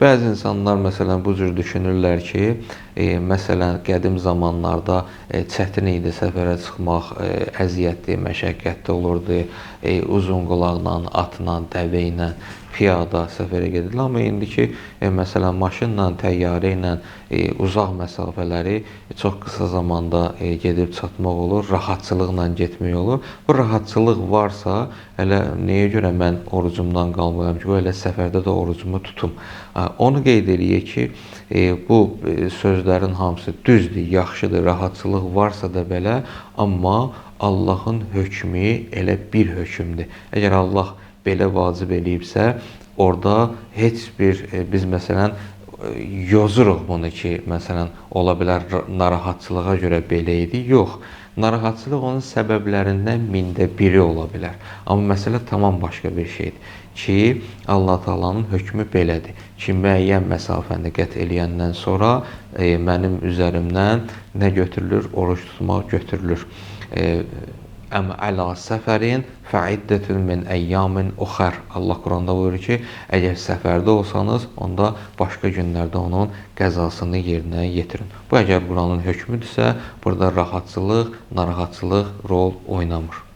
Bəzi insanlar məsələn bu cür düşünürlər ki, məsələn qədim zamanlarda çətin idi səfərə çıxmaq, əziyyətli, məşəqqətli olurdu. Uzun qulaqla, atla, dəvə ilə piyada səfərə gedirdilər. Amma indiki məsələn maşınla, təyyarə ilə uzaq məsafələri çox qısa zamanda gedib çatmaq olur, rahatçılıqla getmək olur. Bu rahatçılıq varsa, elə nəyə görə mən orucumdan qalmayam ki, elə səfərdə də orucumu tutum. Onu qeyd eləyək ki, bu sözlərin hamısı düzdür, yaxşıdır, rahatçılıq varsa da belə, amma Allahın hökmü elə bir hökmdür. Əgər Allah belə vacib eləyibsə, orada heç bir biz məsələn yozuruq bunu ki, məsələn ola bilər narahatçılığa görə belə idi. Yox. Narahatçılıq onun səbəblərindən mində biri ola bilər. Amma məsələ tamam başqa bir şeydir ki, Allah Taala'nın hökmü belədir ki, müəyyən məsafəni qət eləyəndən sonra mənim üzərimdən nə götürülür? Oruc tutmaq götürülür. Əm əla səfərin fəiddətun min əyyamin uxər. Allah Quranda buyurur ki, əgər səfərdə olsanız, onda başqa günlərdə onun qəzasını yerinə yetirin. Bu əgər Quranın hökmüdürsə, burada rahatçılıq, narahatçılıq rol oynamır.